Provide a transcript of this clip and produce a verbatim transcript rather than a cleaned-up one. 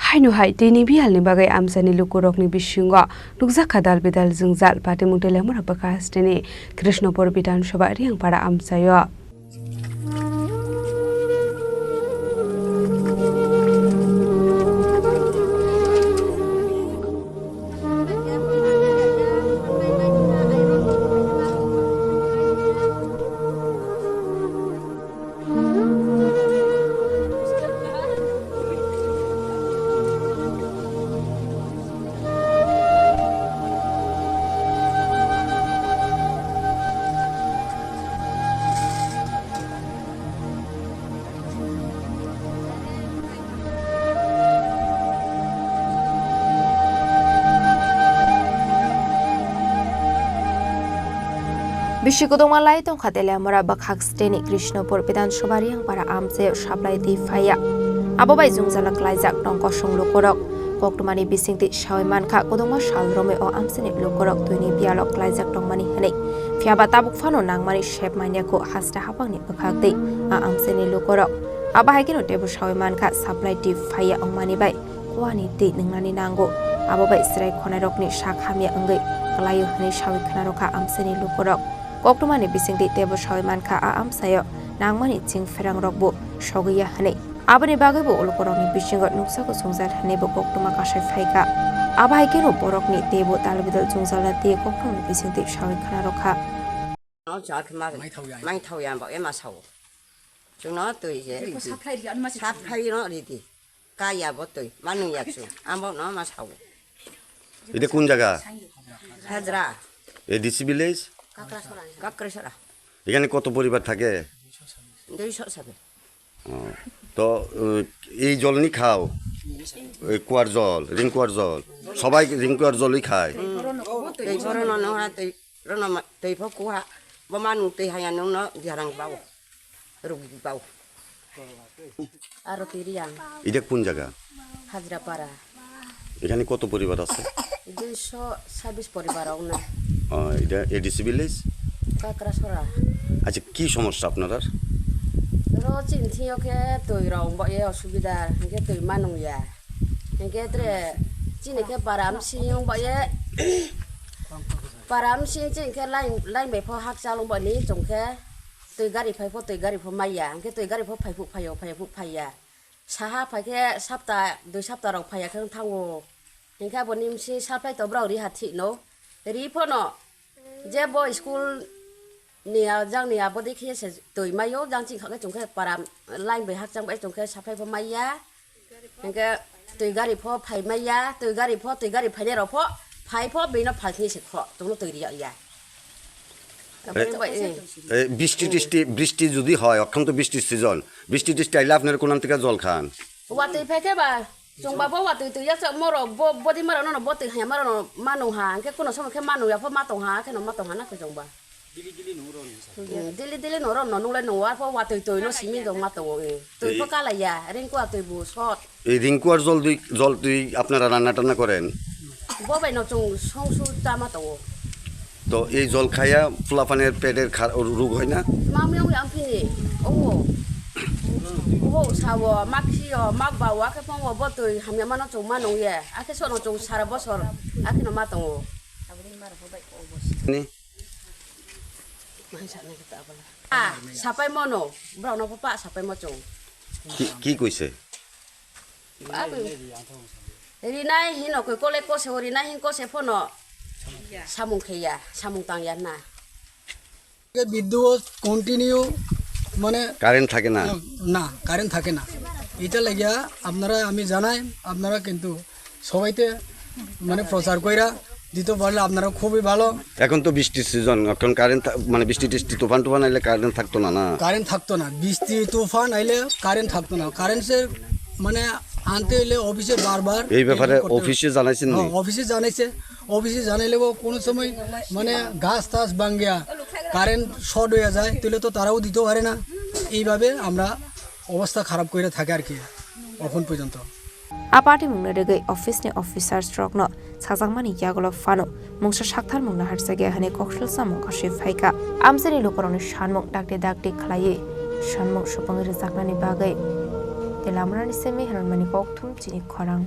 Haino hai tini biyalni bagwi amchaini lukurokni bisingo nukjakha dal bidal jwngjal. Patimung tei Lemura bwkha hasteni Krishnapur Bidhan Sabha Riyangpara amchaio. Bisi kwdwkma lai tongkha Teliamura bwkhak steni Krishnapur Bidhan Sabha Riyangpara amchaio supply twi phaiya. Abo bai jwngjala klaijak tong kosong lukurok. Koktwmani bisingtwi sawi mankha, kwdwkma sal romwi o amchaini lukurok twini biyalo klaijak tongmani hwnwi. Phiyaba tabuk phano nangmani sep manya kho hasta hapangni bwkhak twi a amchaini lukurok. Abo hai kheno teibo sawi mankha, supply twi phaiya wngmani bai kuani twi nwngnani nango. Abo bai chwrai khonairokni sak hamya wngwi kwlaio hwnwi sawi khwnarokha amchaini lukurok. Koktwmani bisingtwi teibo sawi mankha, a amchaio nangmani ching pherangrokbo sogwiya hwnwi. Aboni bagwibo lukurokni bisingo nukjago jwngjal hwnwibo koktwma kasai phaikha. Abo hai kheno borokni teibo dalbidal jwngjalna tei koktwmani bisingtwi sawi khwnarokha. No, jat ma-, Mai thau ya. Mai thau ya, bo ema sao. Chwngno twi je Eko ridi. Supply ri, ano ma se Supply no ridi. Kaya bo twi, manu ya chu. Ambo no ma sao. Ide kun jaga? Hajra. A D C village? Kakrasora. Kakrasora. এখানে কত পরিবার থাকে? দুইশো ছাব্বিশ। ও, তো, আহ, এই জল নিয়ে খাও? এই কুয়ার জল, রিং কুয়ার জল। সবাই রিং কুয়ার জলই খায়। হুম। এই ঘরে নন হরা তৈ Rono ma-, twi pho kuha, bo manu twi haya nungno diarang bao, ruk bao. Aro twi riyang. এটা কোন জায়গা? Hajrapara. এখানে কত পরিবার আছে? Duiso sabis poribar wng na. ও, এটা এডিসি ভিলেজ? Kakrasora. আচ্ছা, কি সমস্যা আপনার? Ro chini thio khe twi rong bo ye osubida, hingke twi manung ya. Hingke tre chini khe param siyong bo ye. Param sing ching khe line, line bai pho hakchal wng bo ni chong khe twi gari phai pho, twi gari pho maiya. Hingke twi gari pho phai phuk phai o, phai phuk phai ya. Saha phai khe sapta, dui sapta rok phai ya khe wng thango. Hingke abo ni bisi supply to brao ri ha thik no. Ri pho no je bo school ni a, jang ni abo dei khe se twi mai o, jang ching kha khe chong khe param line bai hakchang bai chong khe supply pho mai ya. Hingke twi gari pho phai mai ya, twi gari pho, twi gari phainai rok pho, phai pho bini no phalthini se kho, chwngno twi ri ya ya. এ, এ, বৃষ্টি টিষ্টি, বৃষ্টি যদি হয়, অখন তো বৃষ্টির সিজন, বৃষ্টি টিষ্টি আইলে আপনারা কোন থেকে জল খান? Watwi phai khe ba, chwng ba bo watwi twi ya chak moro, bo, bodi maro no, bo twi haya maro no, manu ha, hingke kuno somo khe manu ya pho ma tong ha, khe no ma tong ha na khe chwng ba. Dili dili no ron no sa. Hmm, dili dili no ron no nung le nung wa pho watwi twi no simi dong ma tongo, eh. Twi pho kala ya, ring kua twi bu sot. এই রিং কুয়ার জল দুই, জল দুই আপনারা রান্না টান্না করেন? Bo bai no chwng song su ta ma tongo. তো এই জল খাইয়া ফুলাফানের পেটের খা-, রোগ হয় না? Ma mi ong ya phini, o. O sa wo, ma khi yo, ma ba wa khe phong wo, bo twi hamya ma no chwng ma nung ye. A khe so no chwng sara bosor, a khe no ma tongo. Ni? Ah, sapai mono, borok no pa sapai mo chwng. কি, কি কৈছে? Abi. Rinai hino koi kole kose o rinai hin kose phono. Samung kheya, samung tangya na. বিদ্যুৎ কন্টিনিউ মানে কারেন্ট থাকে না? না, কারেন্ট থাকে না। এটা লাগিয়া আপনারা আমি জানাই, আপনারা কিন্তু সবাইতে মানে প্রচার কইরা দিতে পারলে আপনারা খুবই ভালো। এখন তো বৃষ্টির সিজন, এখন কারেন্ট থা-, মানে বৃষ্টি টিষ্টি তুফান টুফান আইলে কারেন্ট থাকতো না, না? কারেন্ট থাকতো না, বৃষ্টি তুফান আইলে কারেন্ট থাকতো না। কারেন্টের মানে আনতে হইলে অফিসে বারবার এই ব্যাপারে এগুলো করতে হবে। অফিসে জানাইছেন নি? হ্যাঁ, অফিসে জানাইছে। অফিসে জানাইলেও কোনো সময় মানে গাছ টাছ ভাঙ্গিয়া কারেন্ট শর্ট হয়ে যায়, তাহলে তো তারাও দিতে পারে না। এইভাবে আমরা অবস্থা খারাপ করে থাকে আর কি এখন পর্যন্ত। A patimungno rwgwi office ni officers rokno sajakmani yagulo phano mungsa sakthar mungno harjakya hwnwi koksil samung kasui phaikha. Amchaini lukurokni sanmung dakti dakti khlaiwi sanmung supungwi rwjaknani bagwi Lamarani simi hwnmani kokthum chini khorang.